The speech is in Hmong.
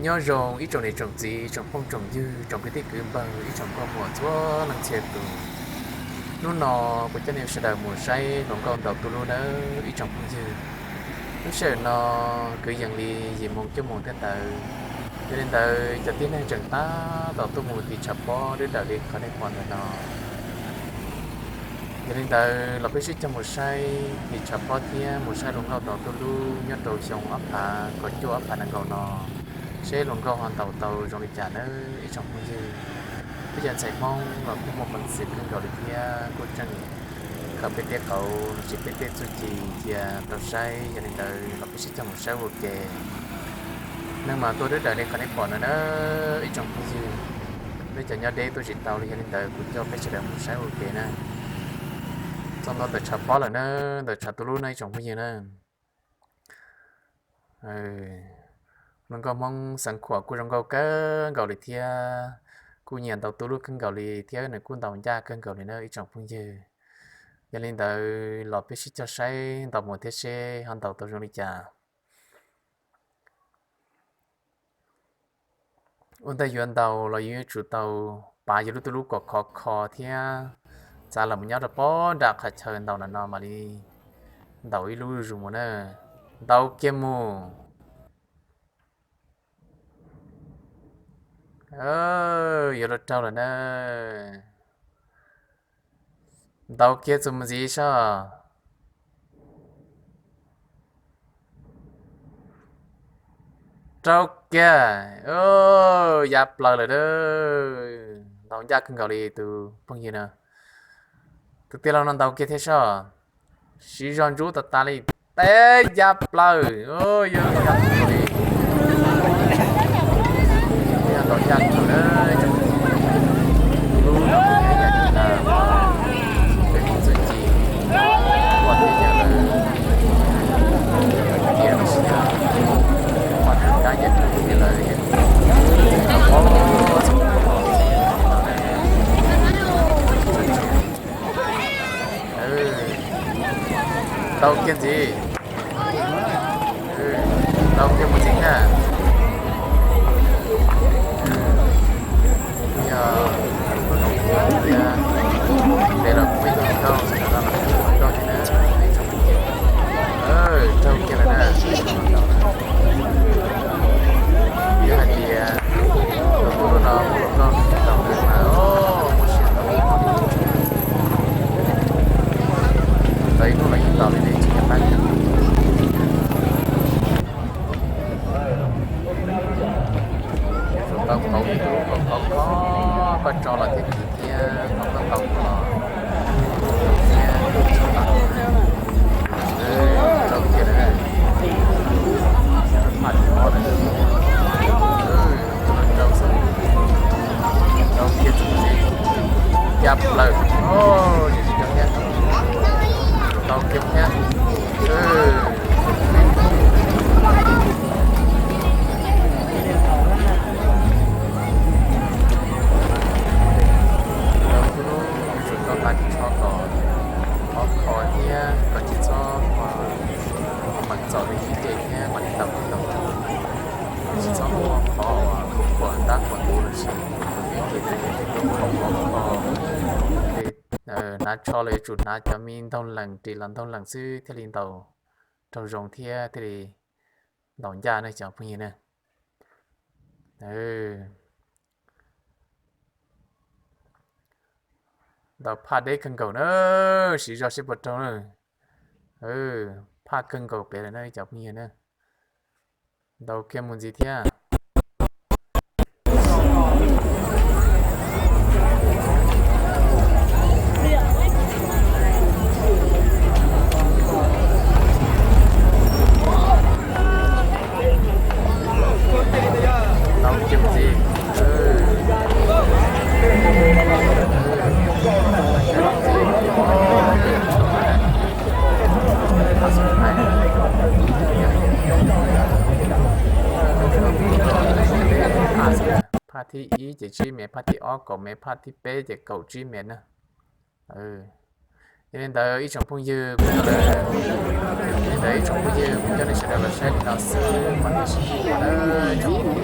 Nyob zoo ib tsoom niam tsoom txiv, tsoom phooj tsoom ywg, tsoom kwv tij kwv npawg, ib tsoom nkauj muam txhua leej txhia tus. Hnub no kuv coj nej sawv daws mus saib hluas nkauj ntaus tuj lub nawb ib tsoom phooj ywg. Lub sij hawm no kwv yees li yim moos cuaj moos thiab ntawd, yog li ntawd cov tib neeg tseem tab tom tuaj mus tim tshav pob dub dawm li qhov nej pom ntawm no. Yog li ntawd los peb sib cog mus saib tim tshav pob thiab mus saib hluas nkauj ntaus tuj lub nyob rau xyoo ob phav kaum cuaj ob phav nees nkaum no, seb hluas nkauj ho ntaus tau zoo li cas nawb ib tsoom phooj ywg. Peb cov ntxhais Hmoob los kuj muaj peev xwm kawg nkaus li thiab kuj tseem khaws peb tej qauv los sis peb tej txuj ci cia rau saib, yog li ntawd los peb sib cog mus saib ua ke. Neeg mas tuaj dub dawm li qhov nej pom no na ib tsoom phooj ywg. Nej cov nyob deb tuaj tsis tau li, yog li ntawd kuv coj peb sawv daws mus saib ua ke na. Txog ntua ntawm tshav pob lawm na, ntawm tshav tuj lub na ib tsoom phooj ywg na. Hluas nkauj Hmoob Xeev Khuam kuj zoo nkauj kawg nkaus li thiab, kuj nyiam ntaus tuj lub kawg nkaus li thiab nws kuj ntaus ncaj kawg nkaus li na ib tsoom phooj ywg. Yog li ntawd los peb sib cog saib ntaus mus thiab seb ho ntaus tau zoo li cas. Ua ntej yuav ntaus los yuav tsum tau pav yus lub tuj lub kom khov kho thiab txav los mus nyob rau pob nram qhov chaw ntaus ntawm no mam li ntaus ib lub zus mus na. Ntaus kiag mus. Yuav luag raug lawm na. Ntaus kiag txuas mus ntxiv soj. Raug kiag. Ya plaws lawm na. Ntaus ncaj kawg nkaus li tus phooj ywg na. Tus tij laug no ntaus kiag thiab soj. Siv zog ntsub tas tas li. Teb ya plaws. Yog ya plaws li. Ntaus ncaj kawg na. Lub no kuj yog ib yam li ntawd, peb mus txuj ci, ua teb yawg lawm, tiam sis yog ua teb kab yawg lawm, yawg lawm, ntaus kiag ntxiv. Ntaus kiag mus ntxiv thiab. Yog tus no tias ntev los kuj ib tug nkauj, tsis tas no los kuj ib tug nkauj thiab na. Raug kiag lawm na. Yog hais tias tus tub lub no muaj hluas nkauj ntaus nws mas muaj siab ntaus li. Tau ib hnub los yeej ntaus li ne, tsis nco qab. Yuav tsum tau pauv ib tug kom khov kho, koj tso los thiaj kim thiab, koj tau los thiab. Rau kiag lawm, rau kiag txuas ntxiv, ya plaws, tsis nco thiab, rau kiag thiab. Rau hnub yuav tsum tau tav tsho kom khov kho thiab kom tsis txhob ua meem txom li ib ce thiab mam li ntaus tau. Tsis txhob muaj qhov uas khuam ntab khuam ntuv los sis ib ce tus yog tej lub qhov khov kho, ces hnav tsho los yuav tsum hnav cov me ntaug lees ris los ntaug lees xwb thiaj li ntaus raug zoo thiab thiaj li ntaus ncaj ne cov phooj ywg na. Ntaus phaj deb kawg nkaus na, siv zog seb puas raug na. Phaj kawg nkaus pem lawm na cov phooj ywg na. Ntaus kiag mus ntxiv thiab. Ntaus kiag mus ntxiv. Phaj thib ib ces tsib mev, phaj thib ob kaum mev, phaj thib peb ces kaum tsib mev na. Yog li ntawd ib tsoom phooj ywg, yog li ntawd ib tsoom phooj ywg, kuv coj nej sawv daws los saib li no xwb, mam li sib ntsib dua na tsoom phooj ywg.